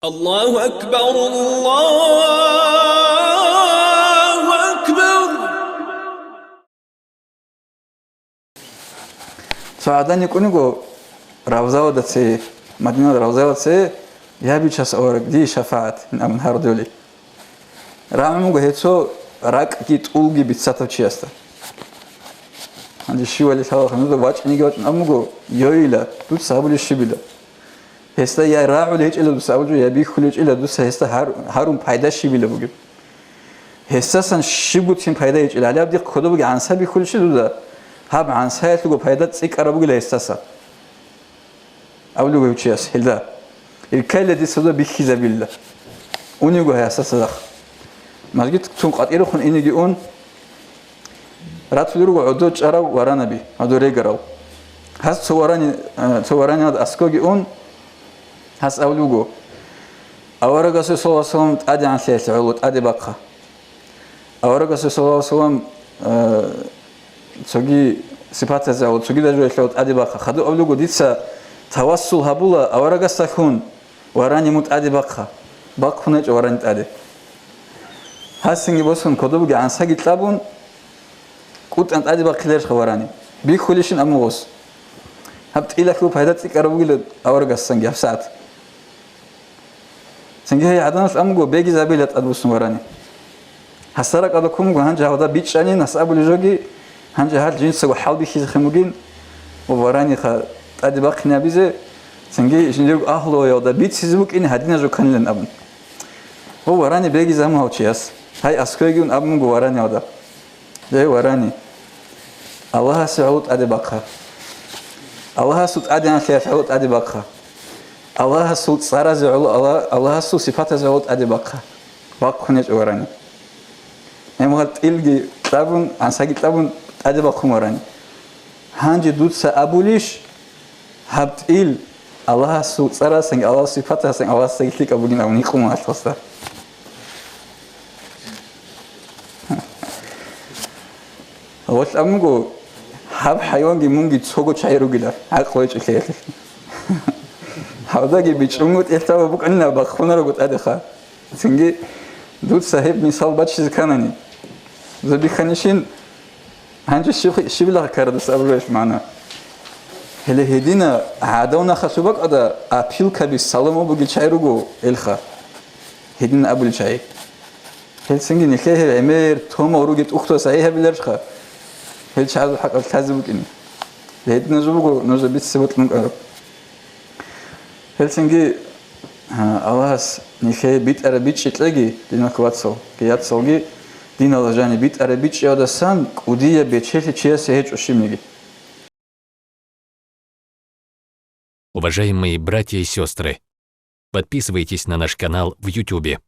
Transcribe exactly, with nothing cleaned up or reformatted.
الله أكبر، الله أكبر. Цо гӀадан йикӀун йиго Равзаялда цее, Мадинал Равзаялда цее, я бичас авараг, дие шафагӀат, ин абун гьарулев. РагӀун буго гьесул ракӀги тӀулги бицатав чиясда. Гьанже щивали лъалаха, нужда вачӀинеги вачӀун абун буго, йойила, дуца гьабулеб щибила. Гьесда я рагӀулев гьечӀила дуца абулеб жо, я бихьулев гьечӀила дуца гьесда гьар-, гьарун пайда щибила бугеб. Гьесдасан щибгоцин пайда гьечӀила. Гьале аб дихъ кодоб бугеб гӀанса бихьулищ дуда? Гьаб гӀансаялъулго пайда цӀикӀкӀараб бугила гьесдаса. Абулеб буго гьев чияс гьелда. Ирккайила дица дуда бихьизабилла. Унего гьасда цадахъ. Мажгитцун къватӀирехун инеги ун, ратулел руго гӀодов чӀарав варанаби, гӀодов регарал. Гьас цо варани-, э, цо вараниялда аскоги ун, гьас абулеб буго, аварагасул саллаллагьу гӀалайгьи ва саллам тӀадегӀанлъиялъе гӀоло тӀаде бахъа. Аварагасул саллаллагьу гӀалайгьи ва саллам, э, цоги сипатазе гӀоло, цогидал жоялъе гӀоло тӀаде бахъа. Хадуб абулеб буго, дица тавассул гьабула аварагасдалъун, варани мун тӀаде бахъа. Бахъун гьечӀо варани тӀаде. Гьасинги босун, кодоб бугеб гӀансаги кьабун, кӀутӀан тӀаде бахъиларищха варани? Бихьулищин абун гъос. Гьаб тӀилалъул пайда цӀикӀкӀараб бугила аварагасдасанги гьабсагӀат. Цинги гьей гӀаданалъ абун буго, бегизабила тӀадбуссун варани. Гьасда ракӀалда ккун буго, гьанже гьалда бичӀчӀанин, гьас абулеб жоги, гьанже гьал жинцаго хӀалбихьизехъин бугин, ва вараниха тӀаде бахъине гьабизе, цинги жиндирго агьлуялда бицизе букӀине гьадинаб жо кканилан абун. Ва варани бегизабун гьав чияс. Гьай, асквейги ун абун буго вараниялда. Гьей, варани. Аллагьасе гӀоло тӀаде бахъа. Аллагьасул тӀадегӀанлъиялъе гӀоло тӀаде бахъа. Аллагьасул цӀаразе гӀоло, Алла-, Аллагьасул сипатазе гӀоло тӀаде бахъа. Бахъун гьечӀо варани. Гьеб гьал тӀилги кьабун, гӀансаги кьабун тӀаде бахъун варани. Гьанже дуца абулищ, гьаб тӀил Аллагьасул цӀарасан, Аллагьасул сипатасан, Аллагьасдаги лъикӀаб бугин абун гьикъун валъасда. Гъолъ абун буго, гьаб хӀайванги мунги цого чагӀи ругила, гӀакълу гьечӀолъиялъулъ. Гьавдаги бичӀчӀунгутӀи лъала букӀанила бахъунарого тӀадеха. Цинги дуца гьеб мисал бачизе кканани, забихьанищин, гьанже щиб-, щибила ккарадаса абулеб магӀна? Гьеле гьедина гӀадав нахалъуб бакӀалда опилкаби саламу бугел чагӀи руго гьелха. Гьедина абулел чагӀи. Гьелцинги нилъее гьеб гӀемер, томал ругел тӀухьдал сахӀихӀабиларищха, гьел чагӀазул хӀакъалъ лъазе букӀине. Гьединазул буго нужда бицине бокьун кӀараб. Гьелцинги, а, Аллагьас нилъее битӀараб бичӀчӀи кьеги, динахъ вацалги яцалги, диналда жаниб битӀараб бичӀчӀиялдасан кӀудияб бечелъи чиясе гьечӀо щибниги. Уважаемые братья и сестры, подписывайтесь на наш канал в Ютубе.